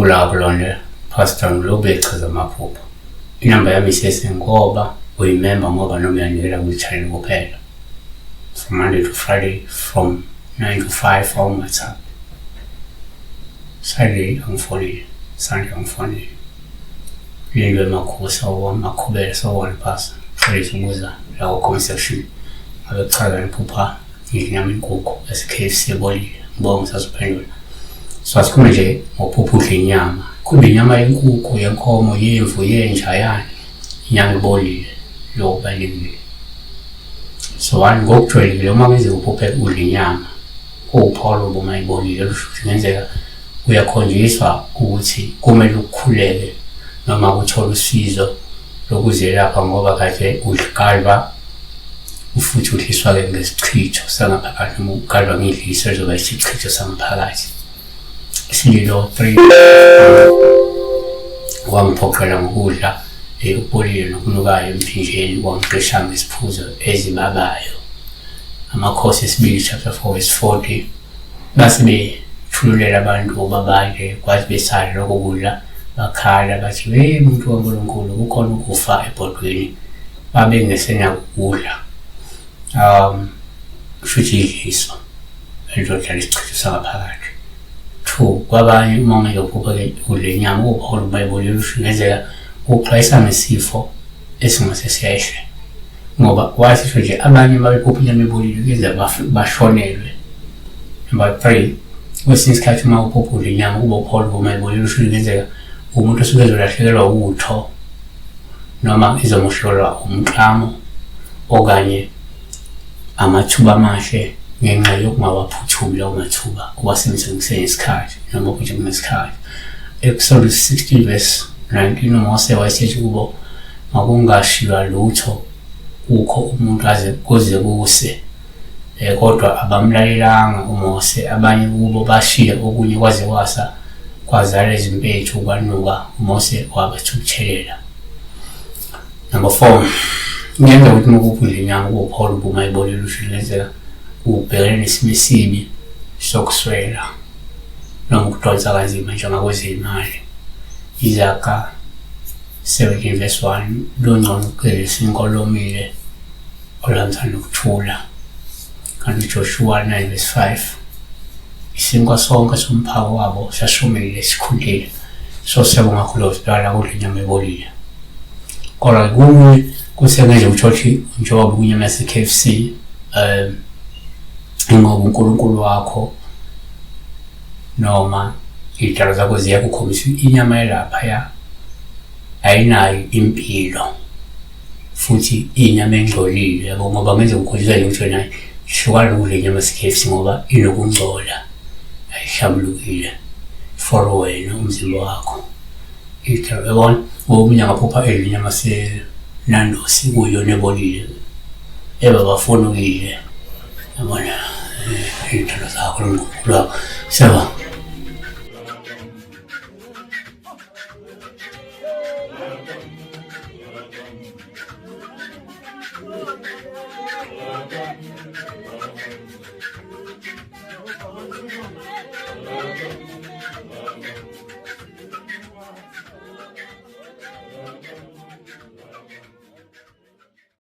uNkulunkulu akakulonde Pastor Mlobe echaza amaphupho. Inamba yami isese ngoba uyimemba ngoba noma uyanikela kwi-channel kuphela. From Monday to Friday from 9 to 5 on WhatsApp. Saturday angifonile, Sunday angifonile. Lindwe makhuba sawubona makhubele sawubona Pastor. Xolisa ukuza la ku-comment section. Ngabe kuchaza ngiphupha ngidla inyama inkukhu yase-KFC ebolile. Ngibonga ngisazophendula. So asikhulume nje ngophupha udla inyama. Khuluma inyama yenkukhu, yenkomo, yemvu, yenja, yani. Inyama ebolile. Lokho kubalulekile. So one ngokujwayelekile uma kwenzeka uphuphe udla inyama kuwuphawu lokuba uma ibolile lusho ukuthi kungenzeka uyakhonjiswa ukuthi kumele ukhuleke noma uthole usizo lokuzelapha ngoba kade udlikalwa futhi udliswa-ke ngesichitho sangaphakathi noma ugalwa ngedliso lizoba isichitho sangaphakathi. Isililo 3 wangiphoqela ngokudla okubolile nokunukayo emphinjeni wangiqisha ngesiphuzo ezibabayo. Amakhosi esibili chapter 4 verse 40 base bethululela abantu ukuba badle kwathi besadla lokho kudla bakhala bathi we muntu kaNkulunkulu kukhona ukufa ebhodweni babengesenakukudla kusho ukuthi idliso elizodlala isichitho sangaphakathi. Two, kwabanye uma ungeke uphuphe-ke udle inyama kuwuphawu lokuba ibolile lusho kungenzeka uxwayisa ngesifo esingase sehle ngoba wasisho nje abanye uma bephupha inyama ebolile kuyenzeka bashonelwe. Number three, kwesinye isikhathi uma uphupha udla inyama kuba uphawu lokuba uma ibolile lusho kungenzeka umuntu osuke ezolahlekelwa utho noma izomoshelwa umklamo okanye amathuba amahle ngenxa yokungawaphuthumi lawo mathuba uwasebenzise kusenesikhathi noma kuthi kunesikhathi. Exodus 16 verse 19 uMose wayesethi kubo makungashiywa lutho kukho umuntu aze kuze kuse um kodwa abamlalelanga uMose abanye kubo bashiya okunye kwaze kwasa kwazala izimpethu kwanuka uMose wabathukuthelela. Number 4 kungenzeka ukuthi uma kuphudla inyama kuwuphola ubuma ibolile usho kungenzeka ubhekene nesimo esibi sokuswela noma ukudonsa kanzima njengakwezemali. Izaga 17 verse 1 lungcono ukugcina isinkwa olomile oluhambisana nokuthula. Kanti uJoshuwa 9 verse 5 isinkwa sonke somphako wabo sasomile sikhundlile. So siyabonga kakhulu hospital akudla inyama ebolile. Kodwa kunye kusebenza ukuthi othi njengoba kunyama yase-KFC um ingoba uNkulunkulu wakho noma iy'dalo zakho ziyakukhombisa inyama yalaphaya ayinayo impilo futhi inyama engcolile yabo ngoba ngenze kukhonjiswa nje ukuthi wena hlukana nokudla inyama yase-KFC ngoba inokungcola ayihlambulukile for wena umzimba wakho. Yabona omunye angaphupha edla inyama senandosi kuyiyona ebolile eba bafuna ukuyidla yabona iy'thelo zakho nomkhulu wakho siyabonga.